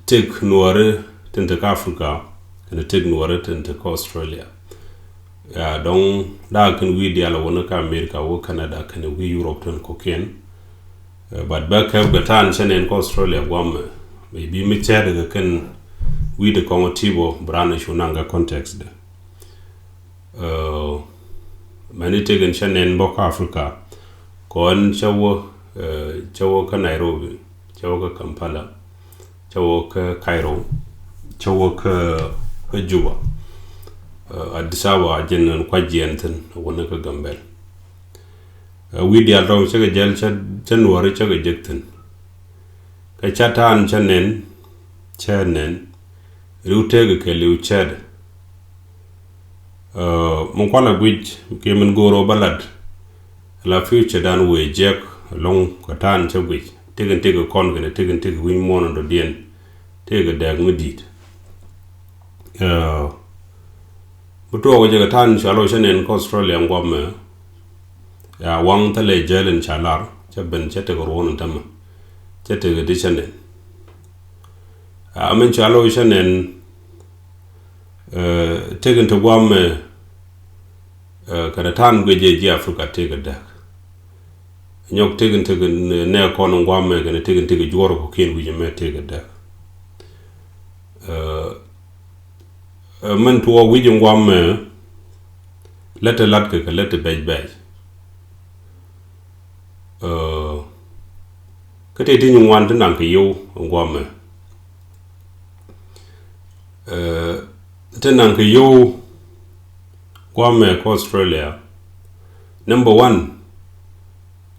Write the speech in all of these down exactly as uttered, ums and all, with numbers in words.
Tëk nuɔri tin te kä Africa kɛnɛ tëk nuɔri tin te kä Australia. Ya dɔŋ daa kɛn wi̱i̱ diaal wä ni kä America wä Canada kɛnɛ wi̱i̱ Europe tin kɔ̱kiɛn. But bɛ kɛp kɛ ta̱a̱n cä nɛn kä Australia guamɛ, bi mi cɛɛt kɛ kɛn wi̱i̱ di kɔŋ ti bɔ bi raan cu naŋ kɛ context de. Mɛni tëk in cä nɛn bä kä Africa kɔn cä wä, cä wä kä Nairobi, cä wä kä Kampala, cä wä kä Cairo, cä wä kä Juba, Addis Ababa, jɛn in kuac jiɛn thin wä ni kä Gambɛl. Wi̱i̱ diaal rɔw cä kɛ jɛl, cä nuɔri cä kɛ jek thin. Kä cä ta̱a̱n cä nɛn, cä nɛn riw tëk kɛ liw cɛɛt. Min kualɛ guic kiɛ min go̱o̱r ɔ bä lat la future dan wëë jiɛk lɔŋ kɛ ta̱a̱n cä guic tëk in tëk kɔn kɛnɛ tëk in tëk wi̱ny muɔ̱ɔ̱n in dɔ̱diɛn tëk kɛ dɛɛk mi di̱i̱t. Bi tuɔɔk jɛ kɛ ta̱a̱n cua lɔ cä nɛn kä Australia ŋuɔmɛ. Ya waŋ thilɛ jɛl in ca lar cä ben cä tëk ruɔ̱n in tämɛ cä tëk di cä nɛn. A min cua lɔ cä nɛn tëk in te guamɛ kɛnɛ ta̱a̱n guic jɛ ji̱ Africa tëk in däk. Nyɔk tëk in tëk in nɛ kɔn in guamɛ kɛnɛ tëk in tëk in juɔr kɔ̱kiɛn wi̱c mɛ tëk in däk. Min tuɔɔk wi̱c in guamɛ lät te latkɛ kɛ lät te bɛc bɛc. Kä tëë ti nyin ŋuan ti naŋ kɛ yio̱w in guamɛ. Ti naŋ kɛ yio̱w guamɛ kä Australia. Number one,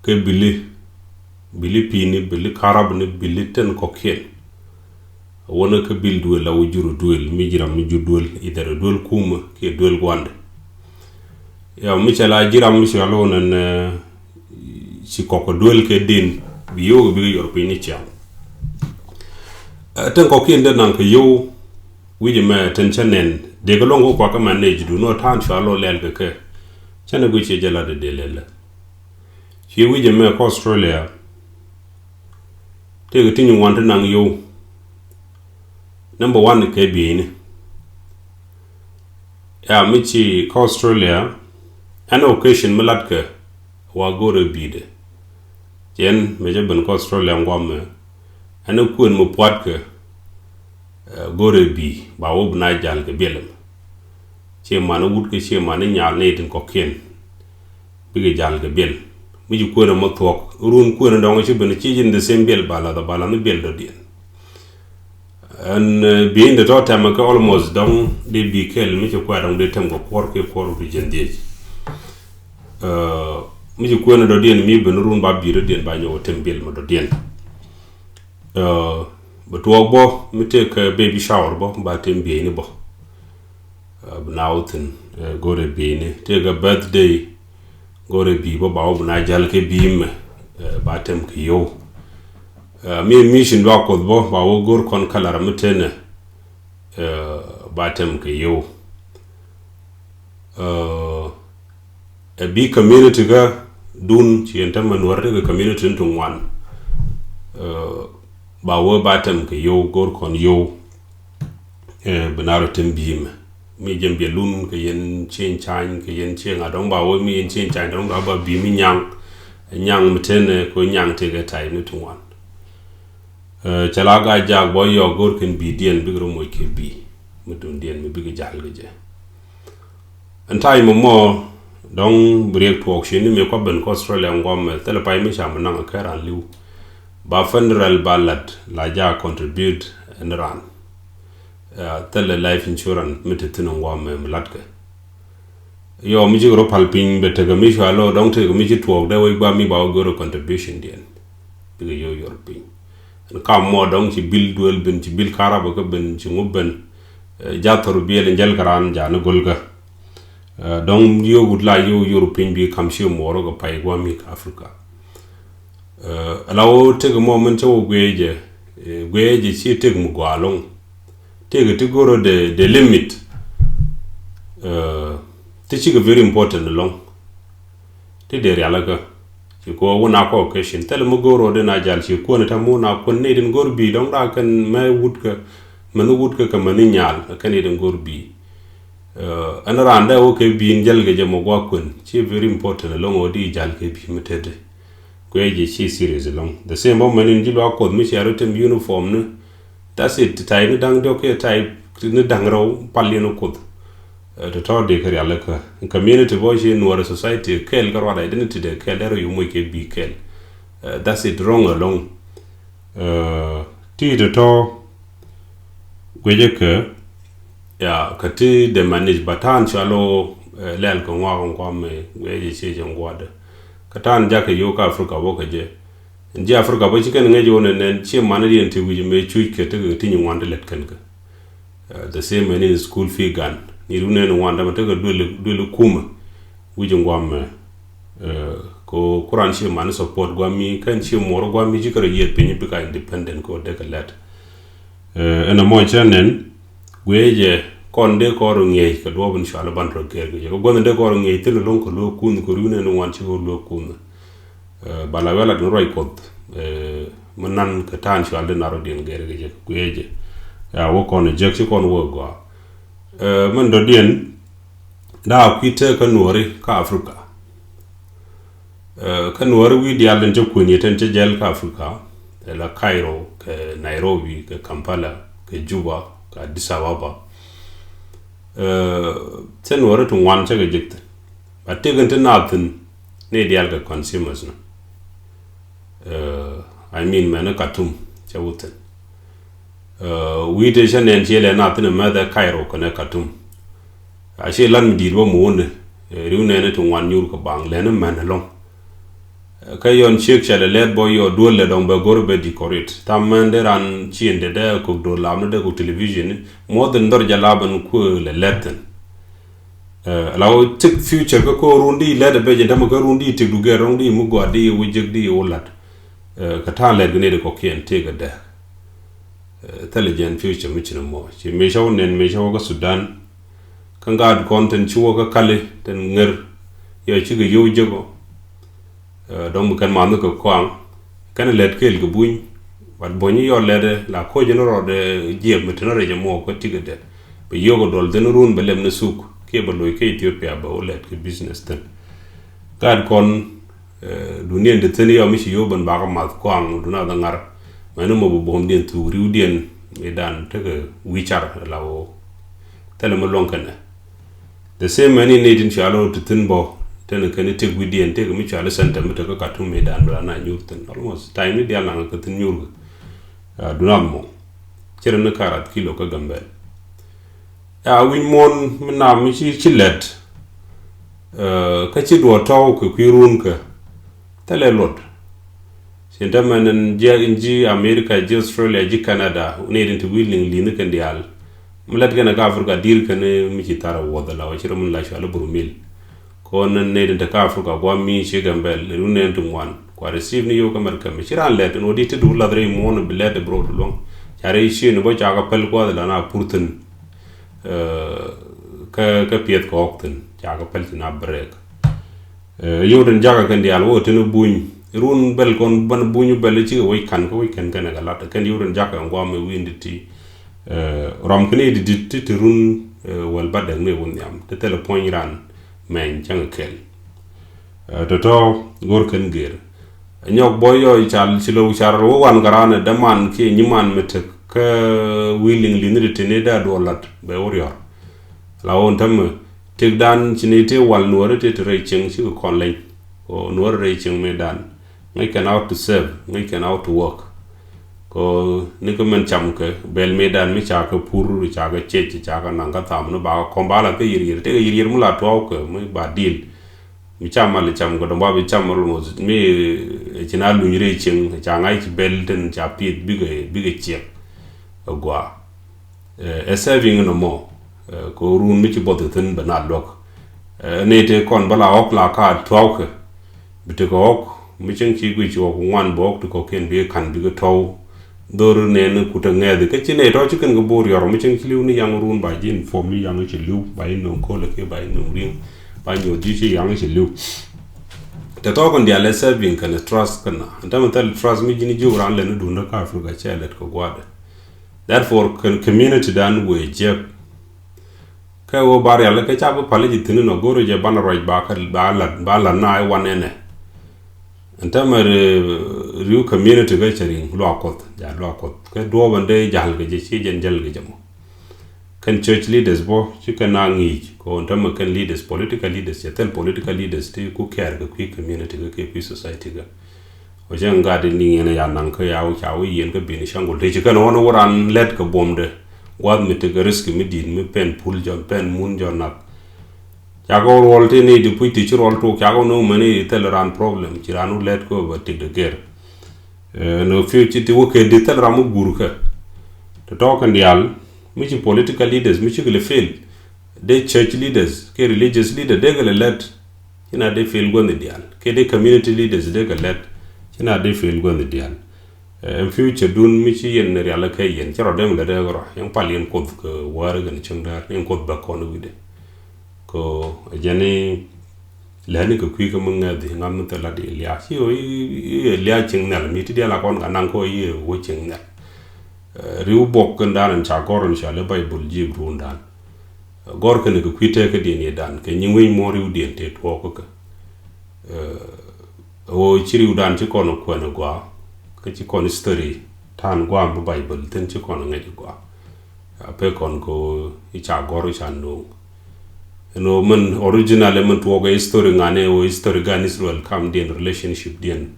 kɛ bili, bili pi̱i̱ni, bili karabni, bili tin kɔ̱kiɛn. Wänä kä bil duël la wä jur duël mi jiram mi jur duël idhɛr duël kumä kiɛ duël guandɛ. Ya mi cɛ la jiram mi cɛ la wä nɛn ci kɔk kɛ duël kɛ din bi yio̱w kɛ bikɛ yɔr piny ni ciaŋ. Tin kɔ̱kiɛn dee naŋ kɛ yio̱w wi̱c mɛ tin cä nɛn dee kɛ luɔ̱ŋ kɛ kuak kɛ mɛ nɛy ji̱ duun wä ta̱a̱n cua lɔ lɛl kɛ kɛ. Cä ni guic ciɛ jɛ la dee dee lɛl lɛ. Ci wi̱c ɛmɛ kä Australia tëëkɛ ti nyin ŋuan ti naŋ yio̱w. Number one kɛ bieyni. Ya mi ci kä Australia ɛn occasion mi latkɛ wa go̱rɛ bi̱i̱dɛ. Cɛn mɛ cɛ ben kä Australia ŋuamɛ ɛn kuën mi puatkɛ. Go̱rɛ bi̱i̱ ba wä bi na jal kɛ biɛl ɛmɛ. Ciɛ man wut kɛ ciɛ man nyal ni tin kɔ̱kiɛn. Bikɛ jal kɛ biɛl mi ci kuënɛ mɔ thuɔ̱k run kuënɛ dɔŋ ci ben ci jin the same biɛl ba lath ba lath ni biɛl dɔ̱diɛn. Ɛn bi̱i̱n de tɔ tɛmɛ kɛ almost dɔŋ de bi kɛl mi ci kuɛ dɔŋ de tɛm kɛ kuɔr kɛ kuɔr bi jin dhiec. Mi ci kuënɛ dɔ̱diɛn mi ben run ba bi̱i̱ dɔ̱diɛn ba nyɔk tɛm biɛl mɔ dɔ̱diɛn. Bɛ tuɔɔk bɔ mi tëëkɛ baby shower bɔ ba tɛm bieyni bɔ. Bi na wä thi̱n go̱rɛ bieyni tëëkɛ birthday. Go̱rɛ bi̱i̱ bɔ ba wä bi na jal kɛ bi̱i̱ mɛ ba tɛm kɛ yio̱w. Mi mission ba kuoth bɔ ba wä go̱r kɔn kalar mi tënɛ ba tɛm kɛ yio̱w. Ɛ bi community kä dun ci yɛn tämɛ nuɔr ti kɛ community ni ti ŋuan. Ba wee ba tɛm kɛ yio̱w go̱r kɔn yio̱w. Bi na rɔ tɛm bi̱i̱ mɛ mi jɛn biɛ lun kɛ yɛn cieŋ cany kɛ yɛn cieŋ a dɔ̱ŋ ba wee mi yɛn cieŋ cany dɔ̱ŋ ba ba bi̱i̱ mi nyaŋ. Nyaŋ mi tɛnɛ kɛ nyaŋ ti kɛ tay ni ti ŋuan. Cɛ la gaa jaak bɔ yɔɔk go̱r kɛn bi̱i̱diɛn bikɛ rɔ moc kɛ bi̱i̱ mi dundiɛn mi bikɛ jal kɛ jɛ. Ɛn ta̱a̱ imɛ mɔ dɔ̱ŋ bi riɛk tuɔɔk ci ni mëë kua ben kä Australia ŋuɔmɛ thilɛ pay mi ca mi naŋ a kɛ raan li̱w. Ba federal ba lat la ja contribute ɛn raan. Thilɛ life insurance mi te thi̱n ŋuɔmɛ mi latkɛ. Yɔ mi cikɛ rɔ pal piny bɛ tekɛ mi cua lɔ dɔ̱ŋ tekɛ mi ci tuɔɔk dee wec gua mi ba wä görɛ contribution diɛn. Bikɛ yɔ yɔr piny. Ɛn kam mɔ dɔ̱ŋ ci bil duel ben ci bil karabä kä ben ci ŋu ben. Jathor biɛl in jɛl kɛ raan jani gol kä. Dɔ̱ŋ yio̱w wut la yio̱w yur piny bi kam ci muɔɔr kɛ pay guami kä Africa. Ala wä tek mɔ min cɛ wä guiɛ jɛ. Guiɛ jɛ ci tek mi gua lɔŋ. Tek ti goro de de limit. Ti cikɛ very important lɔŋ. Ti de rialikä. Ci kɔ wun a kɔ kɛ cin thil mi go̱o̱r rɔ den a jal ci kuɔn itam wun a kuɔn ni den go̱o̱r bi dɔŋ da kɛn mɛ wut kɛ mɛn wut kɛ kɛ mɛn nyal kɛn i den go̱o̱r bi. Ɛn raan dɛ wä kɛ bi in jal kɛ jɛ mɔ gua kuɔn ci very important alɔŋ wä di jal kɛ bi mi tete. Kuɛ jɛ ci serious alɔŋ the same bɔ mɛn in ji̱ luak kuɔth mi ci a rɔ tem uniform ni. That's it. Type ni daŋ diɔk kiɛ type ni daŋ rɛw pal yɛn kuoth. Tɔtɔ dee kɛ rial kä community bɔ ci nuɔrɛ society kɛɛl kä ruat identity dee kɛɛl dee rɔ yumɔc kɛ bi kɛɛl. That's it, wrong along. Ti tɔtɔ guecɛ kɛ ya kä ti de manage ba tan cualo lɛl kɛ ŋuak ŋuam mɛ guecɛ ci jɛ ŋuadɛ. Kä tan jakɛ yo̱o̱ kä Africa bɔ kɛ jɛ. Ji̱ Africa bä ci kɛn ŋäc wä nɛn nɛn ci man diɛn ti wi̱c mëë cuc kɛ tekɛ ti nyi ŋuan ti lɛt kɛn kɛ. The same mɛn in school fee gan ni ru nɛn ŋuan dama tekɛ duel duel kumä. Wi̱c ŋuam mɛ ko kuran ci man support guam mi kɛn ci muɔr guam mi ci kɛ rɔ yieth piny bika independent ko dekɛ lɛt. Ɛn ɛmɔ cä nɛn guiɛ jɛ kɔn dee kɔn rɔ ŋiɛc kɛ duɔp in cual ban rɔ gɛr kɛ jɛ kɛ gua̱n dee kɔn rɔ ŋiɛc thil loŋ kɛ luɔk kun kɛ ru nɛn ŋuan ci kɛ luɔk kun. Ba la wɛl a dun ruac kuɔth mi nan kɛ ta̱a̱n cual di nar rɔ diɛn gɛr kɛ jɛ kɛ kuiɛ jɛ. Ya wä kɔn jek ci kɔn wä gɔaa. Min dɔ diɛn daa kui̱ te kä nuɔri kä Africa. Kä nuɔri wi̱i̱ diaal tin cä kueni tin cä jɛl kä Africa. Ɛ la Cairo kɛ Nairobi kɛ Kampala kɛ Juba kɛ Addis Ababa. Cä nuɔri ti ŋuan cä kɛ jek thin. Ba tekin ti naath thin ni diaal kɛ consumers ni. I mean mɛn ni Khartoum cɛ wä thin. Wi̱i̱ tëë cä nɛn ciɛ lɛ naath thin mɛth ɛ Cairo kɛnɛ Khartoum. A ciɛ lat mi di̱i̱t bä muundɛ riw nɛn ti ŋuan nyuur kɛ baŋ lɛn mɛn ɛlɔŋ. Kä yɔn ciek cɛ lɛ lɛt bɔ yɔ duel lɛ dɔŋ bɛ go̱r bɛ decorate tham mɛn dee ran ciendɛ dee kok do̱r lam ni dee kok television. Muɔth in dhɔr jɛ lap in kuë lɛ lɛt thin. La wä tik future kä ko run di lɛt bɛ jɛ dämɛ kä run di tik du gɛr rɔŋ di mi gɔat di wä jek di wä lat. Kä ta̱a̱ lɛt gɛ ni di kɔkiɛn tëëk ɛ dɛk. Thilɛ jɛn future mi cin mɔ ci mi cɔw nɛn mi cɔw kä Sudan. Kä ŋa̱a̱t kɔn tin ci wä kä kali tin ŋer. Yɔ cikɛ yow jek ɔ. Dɔ̱ŋ mi kɛn ma̱a̱n kɛ kɔaŋ kɛn lɛt kɛɛl kɛ buny. Bat buny yɔ lɛt la koc ni rɔɔd jiɛp mi tin rɛc mɔ kä tikɛ dɛ. Bɛ yio̱k duɔl dhin run bɛ lɛm ni suk kiɛ bɛ loc kä Ethiopia bɛ wä lɛt kɛ business thin. Gaat kɔn duniɛn ti thin yɔ mi ci yio̱k ben bakä math kɔaŋ duna dha ŋar. Mɛn ni mɔ bɛ buɔ̱m diɛn thuk riw diɛn mi dan tekɛ wi̱i̱ car la wä. Thilɛ mi luɔ̱ŋ kɛnɛ. The same mɛn in nɛy tin cɔal ɣöö ti thi̱n bä tɛn kɛn i̱ tëk wi̱cdiɛn tëk mi cɔal i̱ center mi tekɛ Khartoum mi dan bi la na nyuur thi̱n almost time ni diaal naŋ kɛ thi̱n nyuur kɛ. Dunath mɔ cɛ rɛ ni karat kilo kä Gambɛl. Ya wi̱ny muɔ̱n mi nam mi ci ci lɛt kä ci duɔɔt tɔw kɛ kui̱ run kɛ. Thilɛ luɔt. Cin te mɛn in jiɛ in ji̱ America, ji̱ Australia, ji̱ Canada, ni din ti wi̱i̱ liŋ li̱n kɛn diaal. Mi lät kɛn kä Africa di̱i̱r kɛn mi ci thar a wuɔth ala wa ci rɛ mun la cual burumil. Kɔn ni din te kä Africa guam mi ci Gambɛl run nɛn ti ŋuan kua receive ni yo̱o̱k America mi ci ran lɛt in wä di ti du lath rɛy muɔ̱n bi lɛt abroad luɔ̱ŋ. Ca rɛy ci ni bä ca kɛ päl guath la na pur thin. Kä kä piɛth kɛ ɣɔk thin ca kɛ päl thin a break. Yio̱w tin jakä kɛn diaal wä tin buny run bɛl kɔn ban buny bɛl cikɛ wec kan kä wec kɛn kɛn kɛ lat kɛn yio̱w tin jakä ŋuam mi wi̱n di ti. Rɔm kɛn i̱ di di ti ti run. Wɛl ba dɛk ni wun nhiam ti thilɛ puɔ̱ny ran mɛny cäŋ kɛl. Tɔtɔ go̱r kɛn gër. Nyɔk bɔ yɔ cal ci lo̱w car wä wan garan däman kiɛ nyiman mi tek kä wi̱i̱ liŋ li̱n di tin i̱ da duɔl lat bɛ wä riɔr. La wä tämɛ. Tëkdan ci ni tëë wal nuɔ̱ɔ̱ri tëë ti rɛy cieŋ cikɛ kɔn leny. Kɛ nuɔ̱ɔ̱ri rɛy cieŋ mëëdan ŋäc kɛn out to serve, ŋäc kɛn out to work. Kɛ ni kä mɛn cam kɛ bɛl mëëdan mi ca kɛ pur, ca kɛ ciec, ca kɛ naŋ kä tham ni ba kɛ kɔm ba la kä yiryir tëë kɛ yiryir mi la tuɔɔk kɛ mi ba dil. Mi cam mal cam kɛ dɔ̱ŋ ba bi cam mal mos mi ci na luny rɛy cieŋ ca ŋa̱c ci bɛl tin ca pieth bikɛ bikɛ ciek. Ɛ gua. Ɛ saving nɔ mɔ. Kɛ run mi ci buɔth thi̱n bɛ na luɔk. Ni te kɔn bä la ɣɔk la ka tuɔɔkɛ. Bi tekɛ ɣɔk mi cäŋ ci guic ɣɔk ŋuan bɛ ɣɔk ti kɔkiɛn bi ka̱n bikɛ tɔw. Dhor nɛn kutɛ ŋɛɛthi kä ci nɛy tɔ̱ ci kɛn kɛ bo̱o̱r yɔrɔ mi cäŋ ci li̱w ni yaŋ run ba ji̱ inform ni yaŋ ci li̱w ba ji̱ no̱o̱ŋ ko̱lɛ kiɛ ba ji̱ no̱o̱ŋ ri̱ŋ. Ba nyuɔth ji̱ ci yaŋ ci li̱w. Tɛ thɔɔk in dial ɛ saving kɛn trust kɛn na. Ɛn tämɛ thil trust mi ji̱n jiök ran lɛn ni duundä kä Africa cɛ lɛt kɛ gua̱dɛ. Therefore kɛn community dan wëë jiɛk. Kɛ ɣöö ba rial kɛ ca bi pal ji̱ thi̱n in ɔ go̱r jɛ banɛ ruac ba kɛ ba lat ba lat na ɛ wan ɛnɛ. Ɛn tämɛ riw community kä cɛ riŋ luak Kuɔth ja luak Kuɔth kɛ duɔɔp ɛn dee jal kɛ jɛ ci jɛn jal kɛ jɛ mɔ. Kɛn church leaders bɔ ci kɛn a ŋi̱i̱c kɛ ɣöö ɛn tämɛ kɛn leaders political leaders cɛ thil political leaders ti ku kɛɛr kɛ kui̱ community kä kɛ kui̱ society kä. Wä cɛ ŋa gat in liŋ yɛn a ya naŋ kä ya wä ca wä yɛn kä Benishangul te ci kɛn ɣɔn wä ran lɛt kɛ buɔmdɛ gua̱th mi tekɛ risk mi di̱i̱t mi pɛn pul jɔn pɛn mun jɔn nath. Cakɔ ruɔl ti ni di puc ti ci ruɔl tuk cakɔ ni wä mɛni thil ran problem ci ran wä lɛt kɛ wä bɛ tik de ger. Nɔ fiu ci ti wä kɛ di thil ram mi gur kɛ. Tɔ tɔ kɛn dial mi ci political leaders mi ci kɛ lɛ fail. De church leaders kɛ religious leader de kɛ lɛ lɛt. Ci na de fail gua̱n di dial kɛ de community leaders de kɛ lɛt. Ci na de fail gua̱n di dial. Ɛn future dun mi ci yɛn rial kɛ yɛn ci rɔ dem lɛ de rɔ yɛn pal yɛn Kuoth kɛ wäär kɛn cieŋ daar yɛn Kuoth bɛ kɔn wi̱dɛ. Kɛ jɛn ni lɛni kɛ kui̱ kɛ mi ŋɛth i̱ ŋa̱th mi thil lat i̱ lia̱a̱ ci ɣöö i̱ lia̱a̱ cieŋ nhial mi ti diaal a kɔn ka naŋ kɛ ɣöö i̱ wä cieŋ nhial. Riw buɔk kɛn dan in ca gɔr in ca lɛ Baibol ji̱ Ibruun dan. Gɔr kɛn kɛ kui̱ tɛk kä diɛn i̱ dan kɛ nyiŋ wec muɔ̱ɔ̱n riw diɛn tëë tuɔɔk kä kɛ. Ɣöö ci riw dan ci kɔn kuɛn gɔaa kä ci kɔn history ta̱a̱n gua̱a̱m bi Baibol thi̱n ci kɔn ŋäc gɔaa. A pek kɔn ko i̱ ca gɔr i̱ ca no̱o̱ŋ. Ɛn ɣöö mɛn original ɛmɛn tuɔɔk ɛ history ŋa̱n ɛ ɣöö history gan Israel kam diɛn relationship diɛn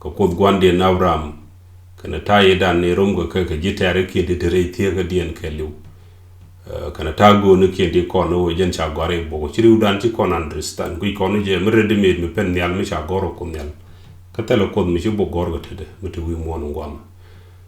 kɛ Kuoth gua̱n diɛn Abraham. Kɛnɛ ta̱a̱ i̱ dan ni rom kɛ kɛ kɛ ji̱ tɛɛr i̱ kiɛn ti te rɛy thieekä diɛn kɛ li̱w. Kɛnɛ ta̱a̱ go̱o̱n i̱ kiɛn ti kɔn i̱ ɣöö jɛn ca gɔr i̱ bok ci riw dan ci kɔn understand guic kɔn i̱ jɛ mi ready made mi pɛn nhial mi ca gɔr ɛ Kuoth nhial. Kä thilɛ Kuoth mi ci bok gɔr kɛ tetdɛ mi te wi̱i̱ muɔ̱ɔ̱n in gua̱a̱mɛ.